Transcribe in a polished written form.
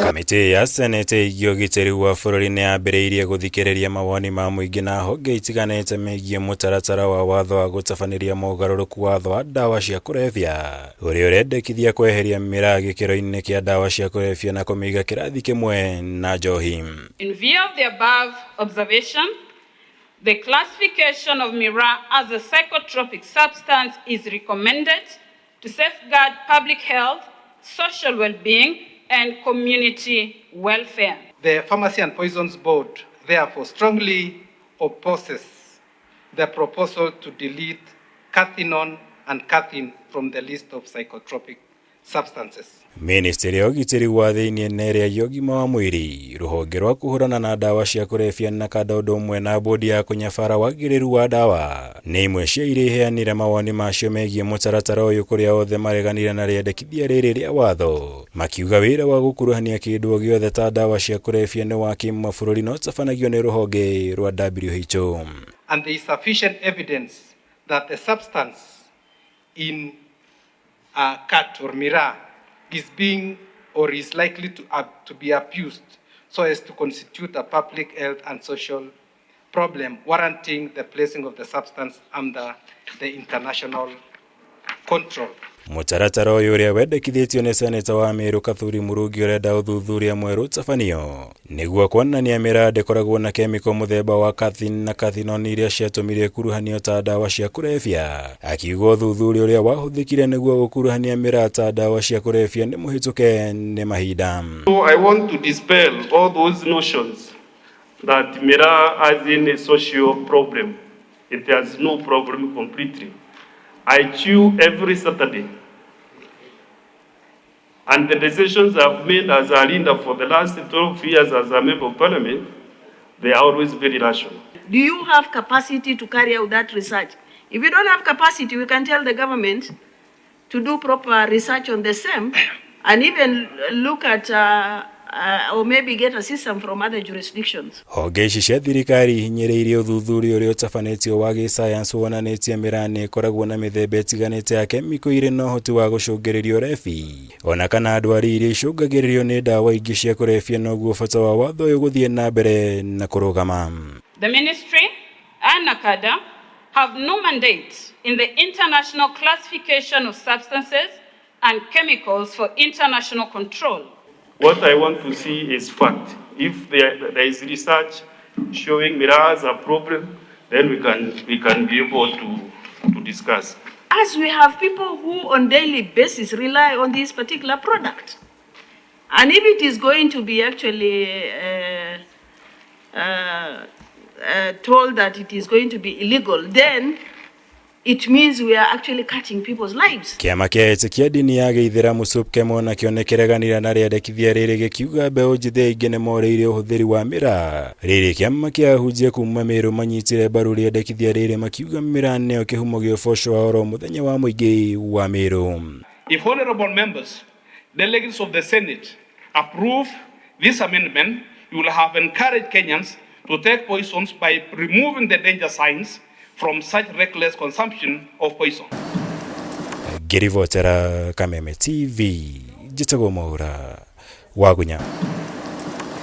Kamĩtĩ ya Senate ĩgiĩ ũgitĩri wa bũrũri nĩ yambĩrĩirie gũthikĩrĩria mawoni ma mũingĩ na honge itiganĩte megiĩ mũtaratara wa watho wa gũtabanĩria mogarũrũku watho wa ndawa cia kũrebia ũrĩa ũrendekithia kweheria mĩraa gĩkĩro-inĩ kĩa ndawa cia kũrebia na kũmĩiga kĩrathi kĩmwe na njohi. In view of the above observation, the classification of miraa as a psychotropic substance is recommended to safeguard public health, social well-being, and community welfare. The Pharmacy and Poisons Board therefore strongly opposes the proposal to delete cathinone and cathine from the list of psychotropic substances. Ministry ya ũgitĩri wa thĩinĩ na ĩrĩa ya ũgima wa mwĩrĩ, rũhonge rwa kũhũrana na ndawa cia kũrebia na kanda ũndũ ũmwe na bodi ya kũnyabara wagĩrĩru wa ndawa nĩ imwe cia iria iheanire mawoni macio megiĩ mũtaratara ũyũ, kũrĩa othe mareganire na rĩendekithia rĩrĩ rĩa watho, makiuga wĩra wa gũkuruhania kĩndũ o gĩothe ta ndawa cia kũrebia nĩ wa kĩmabũrũri no ũtabanagio nĩ rũhonge rwa WHO. And there is sufficient evidence that the substance in khat or miraa is being or is likely to be abused so as to constitute a public health and social problem warranting the placing of the substance under the international control. Mũtaratara ũyũ ũrĩa wendekithĩtio nĩ seneta wa Meru Kathuri Murungi ũrenda ũthuthuria mwerũ ũtabanio nĩguo kuonania mĩraa ndĩkoragwo na kemiko mũthemba wa cathine na cathinone iria ciatũmire ĩkuruhanio ta ndawa cia kũrebia, akiuga ũthuthuria ũrĩa wahũthĩkire nĩguo gũkuruhania mĩraa ta ndawa cia kũrebia nĩ mũhĩtũke nĩ mahinda. So I want to dispel all those notions that miraa has any social problem. It has no problem completely. I chew every Saturday. And the decisions I've made as a leader for the last 12 years as a member of parliament, they are always very rational. Do you have capacity to carry out that research? If you don't have capacity, we can tell the government to do proper research on the same and even look at or maybe get assistance from other jurisdictions. Honge ici cia thirikari ihinyĩrĩirie ũthuthuria ũrĩa ũtabanĩtio wa gĩsayansi wonanĩtie mĩraa nĩ ĩkoragwo na mĩthemba ĩtiganĩte ya kemiko irĩ na ũhoti wa gũcũngĩrĩria ũrebi ona kana ndwari iria icũngagĩrĩrio nĩ ndawa ingĩ cia kũrebia, noguo bata wa watho ũyũ gũthiĩ na mbere na kũrũgama. The ministry and NACADA have no mandate in the international classification of substances and chemicals for international control. What I want to see is fact. If there is research showing miraa as a problem, then we can be able to discuss. As we have people who on daily basis rely on this particular product. And if it is going to be actually told that it is going to be illegal, then it means we are actually cutting people's lives. Kĩama kĩa etĩkia ndini ya gĩithĩramu SUPKEM onakĩo nĩ kĩreganire na rĩendekithia rĩrĩ, gĩkiuga mbeũ njĩthĩ aingĩ nĩ morĩire ũhũthĩri wa mĩraa. Rĩrĩ kĩama kĩa ahunjia kuma Meru manyitire mbaru rĩendekithia rĩrĩ, makiuga mĩraa nĩyo kĩhumo gĩa ũboco wa oro mũthenya wa mũingĩ wa Meru. If honorable members, delegates of the Senate, approve this amendment, you will have encouraged Kenyans to take poisons by removing the danger signs from such reckless consumption of poison. Ngĩribotera Kameme TV, njĩtagwo Mwaura Wagunya.